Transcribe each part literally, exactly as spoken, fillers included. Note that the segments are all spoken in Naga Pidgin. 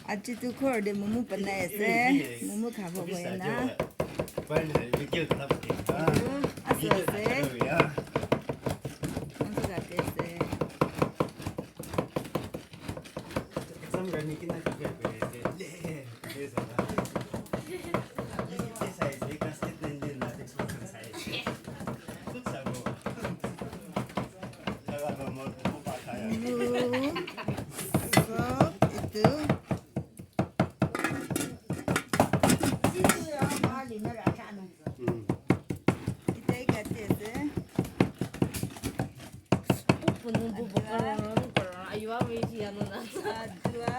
Aji tu ghor te momo banai ase. Momo khabo bohe na. Etu ase ase. Momo rakhi ase. Momo, sob, etu. Etia kati ase. Adua.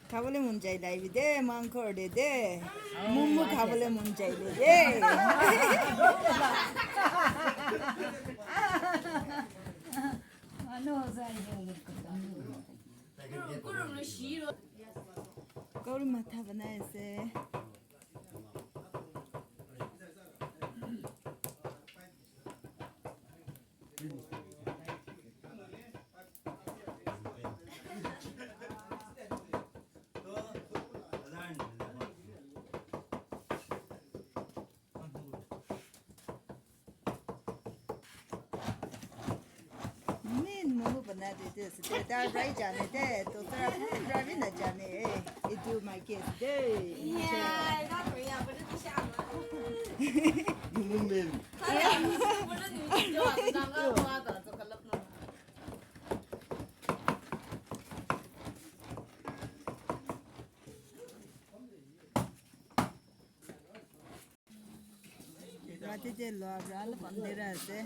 Khabole mon jai laibi de, mangkhor de de. Momo khabole mon jai le de. Kauri matha banai ase. Main momo bana de de ase de, dar brai jane de, dusra kun bra bhi na jane, eh, etu maiki ase de. Momo main. Rati te lua pra alop andhera ase.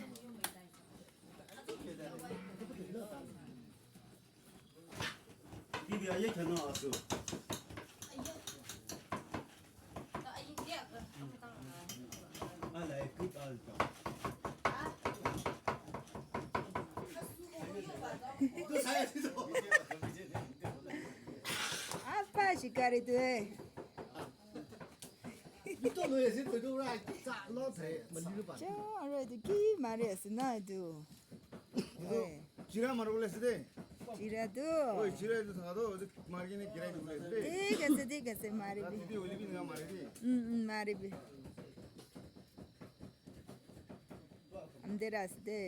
Apa shikari tu hai? Cho, aro etu ki mari ase na etu? Oi. Chira mari bole ase de. Chira tu. Oi, chira etu thaka toh, etu mari kene girai dibole ase de. Thik ase, thik ase, mari bi. Rati de hoile bi eneka mari de. Mm, mm, mari bi. Andhera ase de.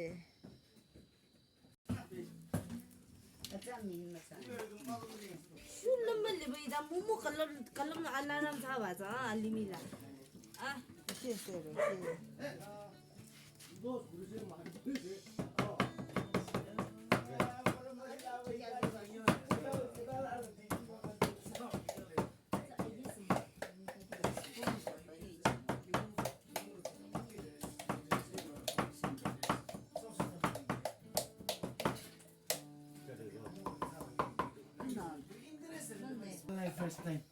Shu lamba liba ida mumu kalam, kalam na alaram sa ba sa, ah, limi la. Ah. Ase, ase, ase. My first time.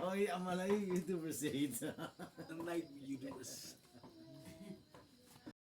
Oh, yeah, I'm a YouTuber, say it. Night YouTubers.